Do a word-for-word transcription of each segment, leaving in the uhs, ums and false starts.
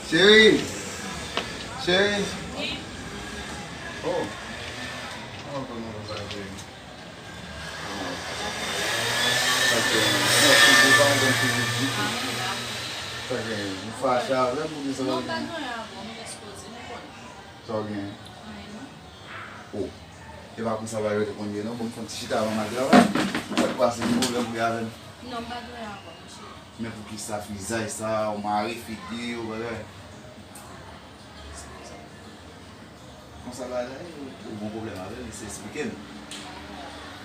Cheri! Cheri! Oh! Kòman w ye, cheri? Sa gen, mèsi, ou pa yon grann figi ditou. Sa gen, ou fache avè m, poukisa w pa vin? Non, pa gen anyen avè w, nou rete poze, nou konnen. Sa w gen? Anyen, non. Oh, e pa konsa bagay yo te konn ye non, bon, m fè yon ti chita avan m al travay. Sa k pase, gen pwoblèm ou gen avè m? Non, m pa gen anyen avè w, monchè. Men poukisa frizay sa, ou mare figi w, bagay? Konsa bagay la ye, ou gon pwoblèm avè m, se eksplike m.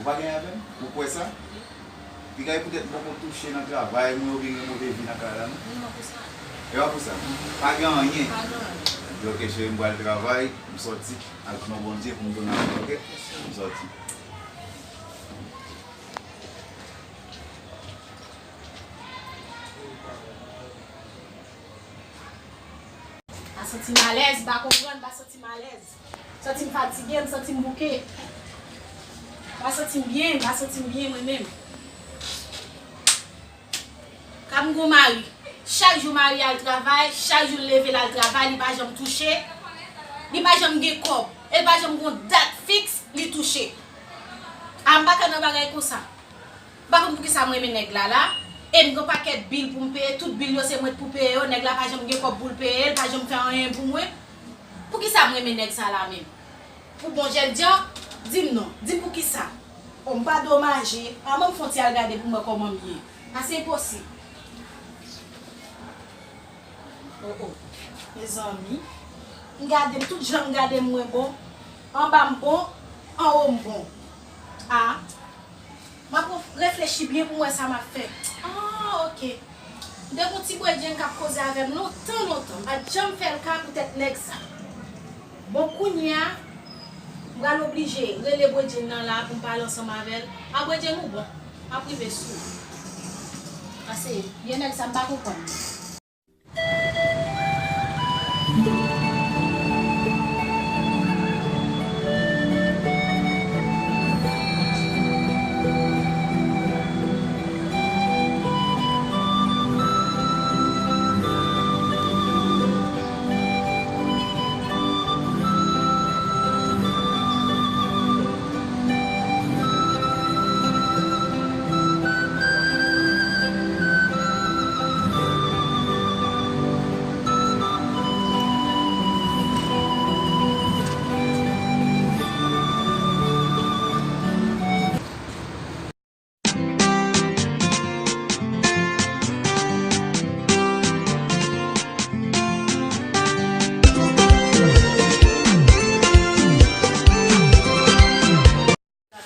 Ou pa gen avè m? Ou kwè sa? Piga e poutèt m poko touche nan travay mwen oubyen gen move vi nan kay la, non? Non, non, pou sa. E pa pou sa. Pa gen anyen. Pa gen anyen. Epi, ok, cheri, m pral travay, m sòti, al pran Bondye pou m tounen ankò, ok? M sòti. M pa santi m alèz, m pa konprann, m pa santi m alèz. M santi m fatige, m santi m bouke. M pa santi m byen, m pa santi m byen mwen menm. Ka m gon mari, chak jou mari al travay, chak jou l leve l al travay, li pa janm touche, li pa janm gen kòb, e li pa janm gon dat fiks li touche. A, m pa ka nan bagay konsa. M pa konn poukisa m renmen nèg la la, e m gen pakèt bil pou m peye, tout bil yo se mwen k pou peye yo, nèg la pa janm gen kòb pou l peye, l pa janm fè anyen pou mwen. Poukisa m renmen nèg sa la menm? Pou bon jèdjan, di m non, di m poukisa? O, m pa domaje, a, ban m fè yon ti al gade pou m wè kòman m ye. A, se enposib. O, o. Mezanmi, m gade m, tout jan m gade m, mwen bon. Anba m bon, anwo m bon. A, m ap reflechi byen pou m wè sa m ap fè. A, ok. M te gon ti bredjenn k ap koze avè m lontan, lontan. M pa t janm fè l ka poutèt nèg sa. Bon, kounye a, m pral oblije rele bredjenn nan la pou m pale ansanm avè l. A, bredjenn, ou bon. M ap rive sou ou. Pase, vye nèg sa, m pa konprann.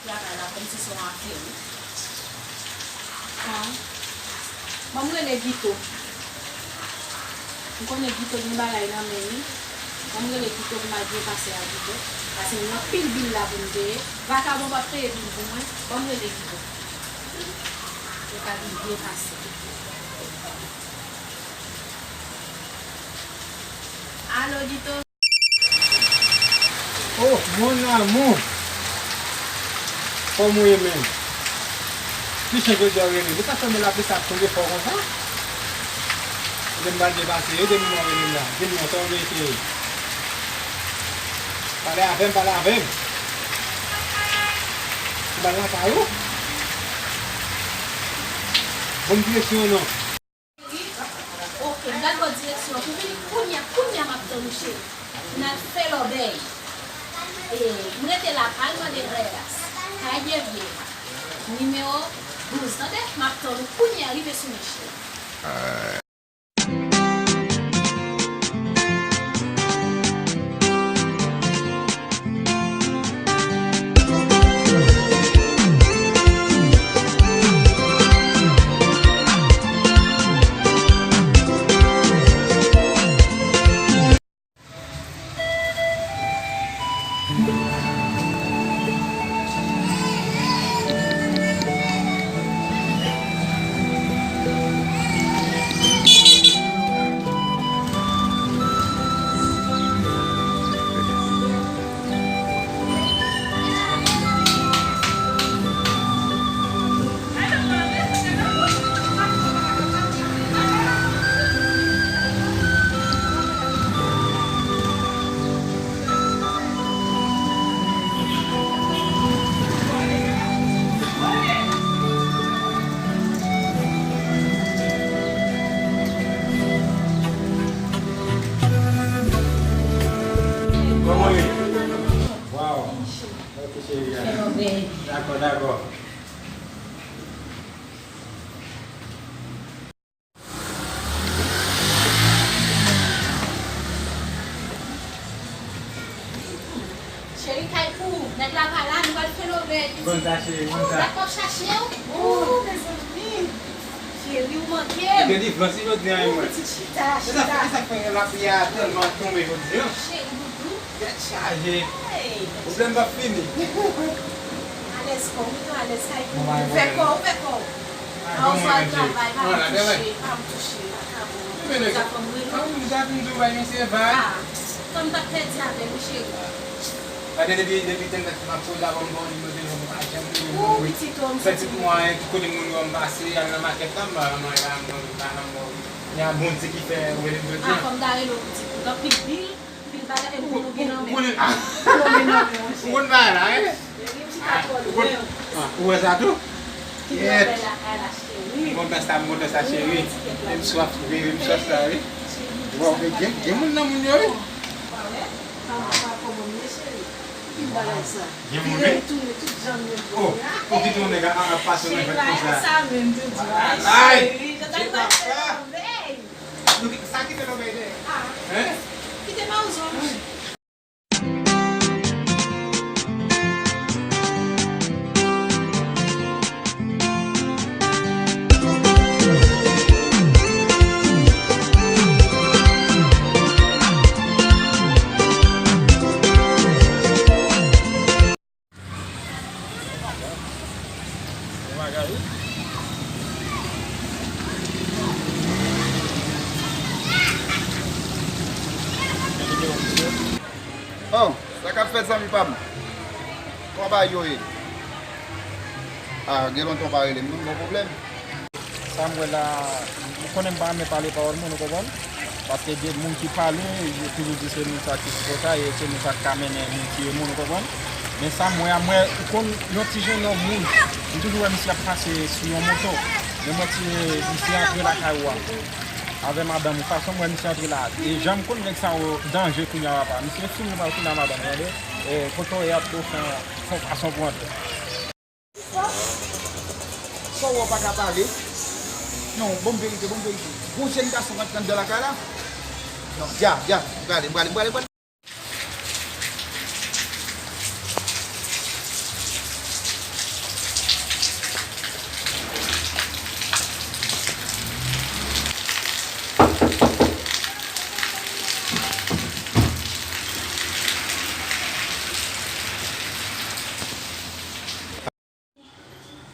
Travay la kòmsi se yon afè wi. An. Ban m rele Gito. M konnen Gito gen bagay nan men li. Ban m rele Gito pou m al byen pase a Gito. Pase m gen anpil bil la pou m peye. Vakabon p ap peye bil pou mwen. Ban m rele Gito. Yo ka vin byen pase. Alo, Gito. Oh, mon amour! Kòman w ye menm? Ki jan jodi a w rele m? Ou pa sanble lapli sa ap tonbe fò konsa? Kote m pral byen pase yo, depi m wè w rele m la. Di m non, sa w vle cheri? Pale avè m, pale avè m. Ou pral lakay ou? Ban m direksyon an non. Wi. Ok, m pral ba w direksyon an pou vini kounye a, kounye a m ap tann ou cheri. N al fè lòbèy. E, m rete la, pa al mande Reyas. Kay Byen Vye a. Nimewo douz, tande? M ap tann ou kounye a, rive sou mwen cheri. Kòman w ye? Waw. Ok, cheri. Dakò, dakò. Cheri, kay pou ou. Nèg la pa la, nou pral fè love. Konn sa, cheri, konn sa. Ou pa t ap chache w? Oh, mezanmi. Cheri, ou manke m. Ou gen diferans jodi a, wi, mwen. Pitit chita, chita. Se sa k fè lapli a tèlman tonbe jodi a. Cheri, doudou. Tèt chaje. Pwoblèm p ap fini. Alèz kò w, mete w alèz kay pou ou. Fè kò w, fè kò w. An ou swa travay, pa m touche, pa m touche, pa ka bon. Sa fè m rele w. An ou ja vin di w bay misye vag. Ah, fò m t ap pèdi avè l wi cheri. Gade depi, depi tèm dat m ap koze avè w, m pa wè nimewo telefòn ou pa janm rele m. Ou pitit ou, m santi m. Fè tout mwayen, tout kote moun yo m pase, al nan makèt la, m pa, m pa, m pa, m pa, m pa, y a Bondye ki fè ou rele m jodi a. Ah, fò m ta rele w pitit ou, anpil bil. Pil bagay, e pou nou gen nan men. Ou konnen, ah. Ou konn bagay la, hein? Ou konn, ah, ou wè sa tou? Yèt. M kontan sa, m kontan sa, cheri. M swaf, wi, m swaf sa, wi. Bon, gen, gen moun nan moun yo, wi. Gen moun, wi. Oh, ou kite yon nèg a, a, ap pase nan fèt konsa. Ay, se papa. Nou ki, sa kite lòbèy dèyè. Hein? Kite mawozo, monchè. Oh, sa k ap fèt zanmi pa m? Kòman bagay yo ye? Ah, gen lontan w pa rele m non, gon pwoblèm? Sa m wè la, ou konnen m pa renmen pale pawòl moun, ou konprann? Paske gen moun ki pale, yo toujou di se moun sa ki sipòta, e se moun sa k ka mennen moun tiye moun, ou konprann? Men sa m wè a, m wè, ou konn yon ti jennonm wouj, m toujou wè misye ap pase sou yon moto. Men m wè ti, misye antre lakay ou a. Avè madanm ou, fason m wè misye antre la. E jan m konn nèg sa yo danje kounye a, papa. Misye fini pral kounye a madanm ou, tande? E kote w ye a, ap fè yon, fè yon fason pou antre. Sa w wè w pa ka pale? Non, ban m verite, ban m verite. Gon jèn gason k antre anndan lakay la? Non, dja, dja, m prale, m prale, m prale, m prale.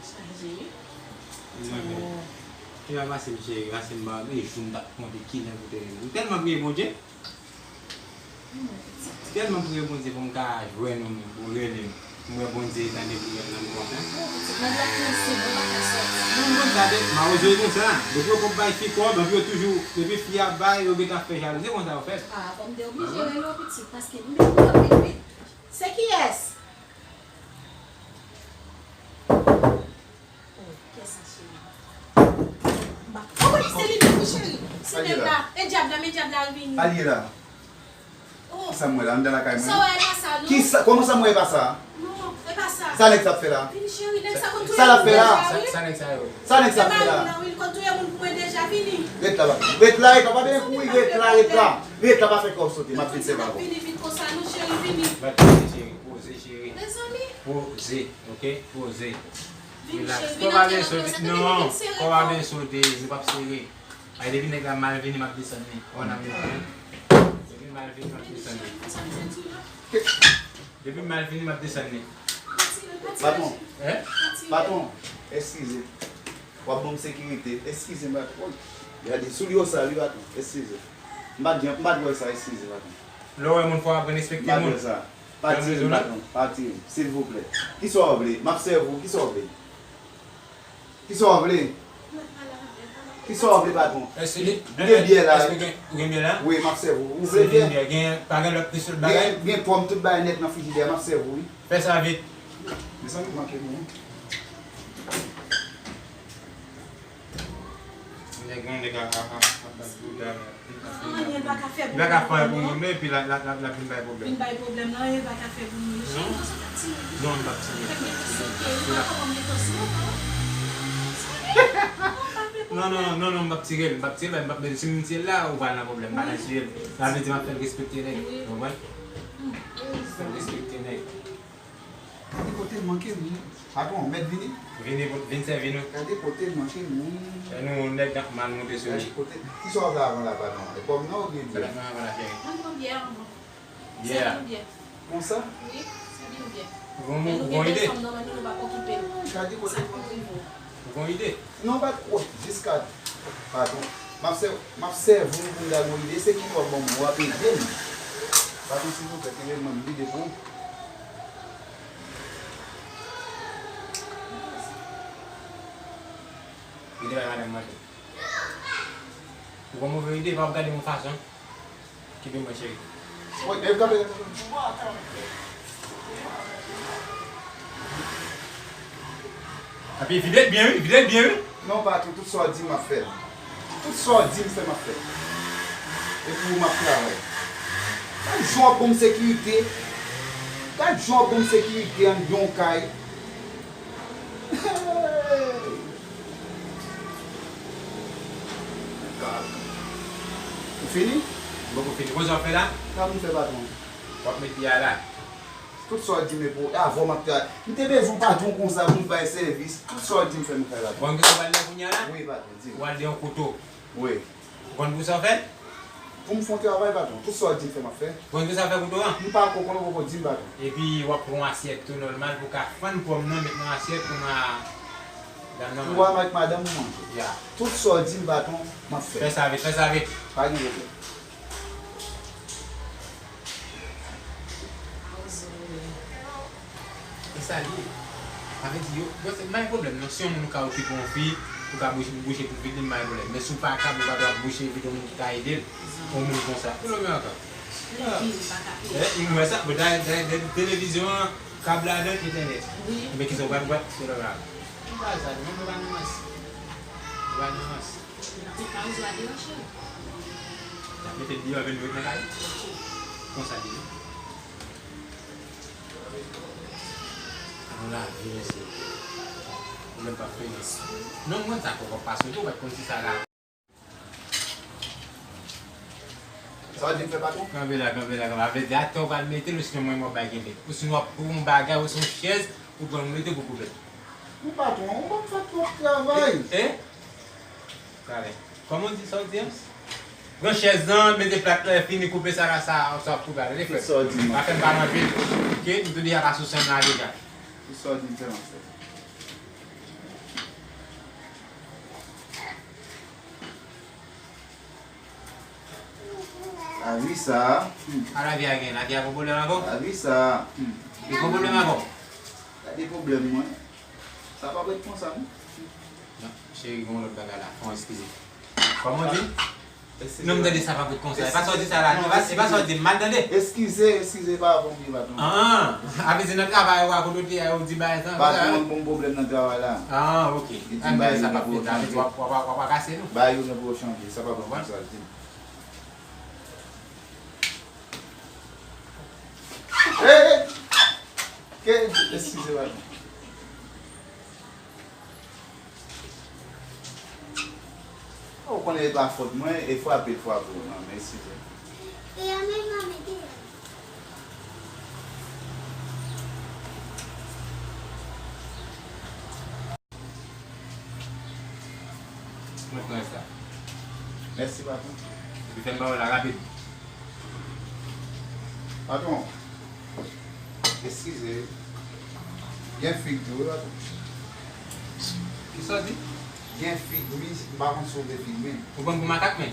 Chaje wi. Mwen menm. Ki pa fasil cheri, paske m pa gen jou m t ap konte kilè pou te rele. M tèlman priye Bondye. M tèlman priye Bondye pou m ka jwenn ou menm, pou w rele m. M wè Bondye tande priyè m nan, m kontan. Mwen konn sa de, mawozo yo konsa. Depi yo poko bay fi kòb, epi yo toujou, depi fi a bay, yo gentan ap fè jalouzi, konsa yo fè. Ah, fò m te oblije rele w pitit, paske m te konn ap rive. Se kiyès? Oh, kiyès sa, cheri? M pa, oh, se li menm, wi, cheri. Se menm la. E dyab la, men dyab la al vini. Al ye la. Oh. Sa m wè la, anndan lakay mwen. Sa w wè, e pa sa, non. Kisa? Kòman sa m wè e pa sa? Non, e pa sa. Sa nèg sa ap fè la? Vini, cheri, nèg sa konn touye moun deja, wi. Sa l ap fè la? Sa nèg sa yo. Sa nèg sa ap fè la? Se pa moun nan, wi, li konn touye moun pou mwen deja, vini. Ret la, pa. Ret la, ret la, pa byen kouri, ret la, ret la. Ret la, pa fè kò w sote, m ap vin sèvi avè w. Vini vit konsa, non, cheri, vini. Bat poze, cheri, poze, cheri. Mezanmi. Poze, ok? Poze. Vini, cheri, vini antre nan klozèt. Non, kò w pa byen sote, nou p ap sere. Ay, depi nèg la mal vini, m ap desann li. Wè nan men mwen. Depi l mal vini, m ap desann li. Depi l mal vini, m ap desann li. Patron. Hein? Patron, eskize. W ap ban m sekirite. Eskize m, patron. Gade, soulye w sal wi, patron. Eskize. M pa t, m pa t wè sa, eskize, patron. Lè w wè moun, fò w aprann respekte moun. M pa t wè sa. Pa tire m, patron. Pa tire m, silvouplè. Kisa w vle? M ap sèvi w. Kisa w vle? Kisa w vle? Kisa w vle, patron? Èske li, ou gen byè la? Èske gen, ou gen byè la? Wi, m ap sèvi w. Ou vle byè? Gen byè, gen, pa gen lòt plis lòt bagay? Gen, gen pòm, tout bagay nèt nan frijidè a, m ap sèvi w, wi. Fè sa vit. Mezanmi, manke nou. Nèg lan, nèg a, a, a, a bat bouda, li pa ka fè pou moun, epi la, la, la, la vin bay pwoblèm. Vin bay pwoblèm, non, li pa ka fè pou moun. Cheri, non, se pa ti nèg. Non, m pa ti nèg. Fèk gen tan sou pye, li pa kòman gen tan sou ou, non. Non, non, non, non, m p ap tire l, m p ap tire l, m p ap, si m tire l la, ou pral nan pwoblèm, m pa nan tire l. Sa vle di m ap fè l respekte nèg, ou konprann? Fè l respekte nèg. Gade kote l manke moun. Patwon, mèt vini? Vini, vin sèvi nou. Gade kote l manke moun. E nou, nèg ap mal monte sou li. Gade kote. Kisa w vle avan la, patwon? E pòm nan oubyen byè? Ann pran byè avan. Byè a. Sèvi nou byè. Konsa? Wi, sèvi nou byè. Ou gon, ou gon ide? Gade kote l manke. Ou gon ide? Non, pa t kwè. Jiska, patwon. M ap sè, m ap sèvi w pou m ta gon ide. Se ki w ap ban m, w ap ede m. Patwon, silvouplè, kenbe m, m ap ede pou ou. Ede bay madanm manje. Ou gon move ide, pa ap gade m yon fason. Kenbe mwen, cheri. Wi, men kanpe. Epi vide l byen, wi, vide l byen, wi. Non, patwon, tout sa w di m, m ap fè l. Tout sa w di m fè, m ap fè l. E pou ou m ap travay. Gad jan w ap ban m sekirite. Gad jan w ap ban m sekirite anndan yon kay. Ou fini? M poko fini. Konsa w fè la? Sa moun fè patwon? W ap met li a la. Tout sa w di m e pou avè w m ap travay. M te bezwen patwon konsa pou m bay sèvis. Tout sa w di m fè m fè patwon. Bon, kisa w pral di kounye a la? Wi, patwon, di m. W al de yon kouto. Wi. Ou konn pou sa w fè? Pou m fè yon travay, patwon. Tout sa w di m fè, m ap fè. Ou konn kisa w fè kouto an? M pa ko konn, ou poko di m, patwon. Epi w ap pran yon asyèt tou nòmal pou w ka fann pòm nan, met nan asyèt pou ma-, dam nan manje. Pou w ak madanm ou manje. Ya. Tout sa w di m, patwon, m ap fè. Fè sa vit, fè sa vit. Pa gen pwoblèm. E sa l ye. Sa vle di yo, bon, se pa yon pwoblèm, non. Si yon moun ka okipe yon fi, ou ka bouche, bouche tout vit li, pa yon pwoblèm. Men si w pa kab, ou pa dwe ap bouche vit yon moun ki ka ede l. Yon moun konsa. Pwoblèm ankò. Li di li pa ka peye. Eh, m wè sa, bon, da, da, da, televizyon an, kab ladan, entènèt. Wi. Men kisa w pral, pral, se lòt la. M pa sa, non, nou pa nan rans. Nou pa nan rans. N ap met Mawozo a deyò, cheri. N ap mete l deyò, vin nou ret nan kay. Konsa l ye. An lavi, mesye. Ou menm p ap fini. Non, mwen sa kòkòt pa soti, ou pa t konn si sa la. Sa w di m fè, patwon? Kanpe la, kanpe la, kanpe la. Vle di, atè w pral mete l, osinon mwen, mwen bay kenbe. Osinon w ap pran yon bagay, osinon yon chèz, ou pran, ou mete pou koupe. Wi, patwon, ou ban m fè twòp travay. Eh? Kare. Kòman w di sa w di an? Pran chèz lan, mete plat la, fini koupe sa la, sa, sa w ap koupe a, tande frè m. Sa w di m. Pa fè m pale anpil. Oke, m tou deja pa sou sèn la deja. Tout sa w di m fè, m ap fè. Lavi sa. Hmm. A lavi a gen, lavi a gon pwoblèm ankò? Lavi sa. Hmm. Li gon pwoblèm ankò? Gade pwoblèm mwen. Sa p ap ret konsa, non. Non, cheri, gon lòt bagay la. Fò w eskize. Kòman w di? Eskize. Non, m tande sa p ap ret konsa. E pa sa w di sa la, non, e pa, e pa sa w di m mal tande. Eskize, eskize, pa bon, patwon. Ah, a vle di nan travay ou a kote w te a, ou di bagay sa. Patwon an bon pwoblèm nan travay la. Ah, ok. Li di m ba yo nan pou yo chanje. W ap, w ap, w ap, w ap kase nou. Ba yo nan pou yo chanje. Sa p ap ret konsa, li di m. Hey, hey! Ke, eskize, patwon. Ou konnen e pa fòt mwen, e frape l frape w, non, men eskize. Mwen pran sa. Mèsi, patwon. Epi fè m ba w la rapid. Patwon, eskize. Gen fig tou, wi, patwon. Kisa w di? Gen fig, wi. M pa konn si w vle fig, men. Ou pran m pou makak, men?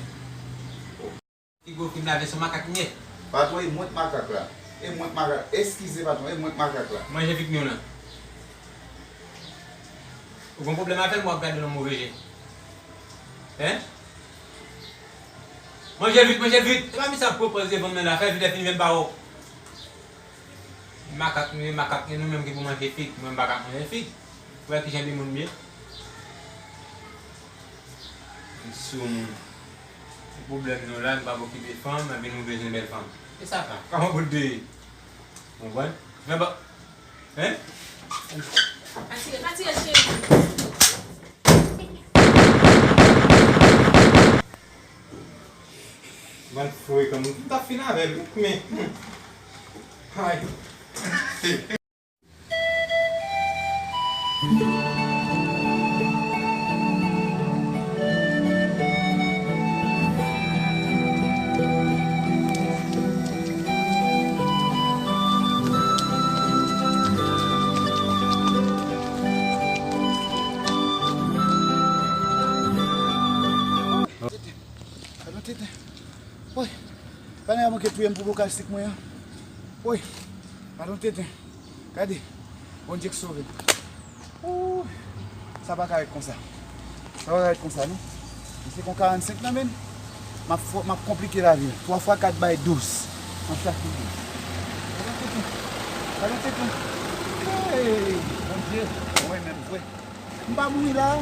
Ki gwo fim la, vèsyon makak m ye. Patwon, e mwen k makak la. E mwen k makak. Eskize, patwon, e mwen k makak la. Manje fig nou nan. Ou gon pwoblèm avè m, w ap gade l yon move je. Hein? Manje l vit, manje l vit. Se pa misye ap pran pòz devan m nan la, fè vit, lè fini, vin ba w. Makak nou ye, makak nou, nou menm ki pou manje fig. Mwen, m pa ka manje fig. Ou wè kijan de moun m ye? Sou moun. Se pwoblèm nou la, nou p ap okipe fanm, epi nou bezwen bèl fanm. E sa ka? Kòman pou l te ye? Konprann? Men ba. Hein? Pa tire, pa tire, cheri. Mwen frekan, m t ap fin avè l, wi, men. Ay. Gad yon tenten. Woy. Panè a manke touye m pou bokal sik mwen an. Woy. Gad yon tenten. Gade. Bondye k sove m. Ooh. Sa pa ka ret konsa. Sa pa ka ret konsa, non. Misye gon karannsenk nan men l. M ap fò, m ap konplike lavi l. Twa fwa kat bay douz. M ap chache douz. Gad yon tenten. Gad yon tenten. Hey, Bondye. Mwen menm vre. M pa mouri la.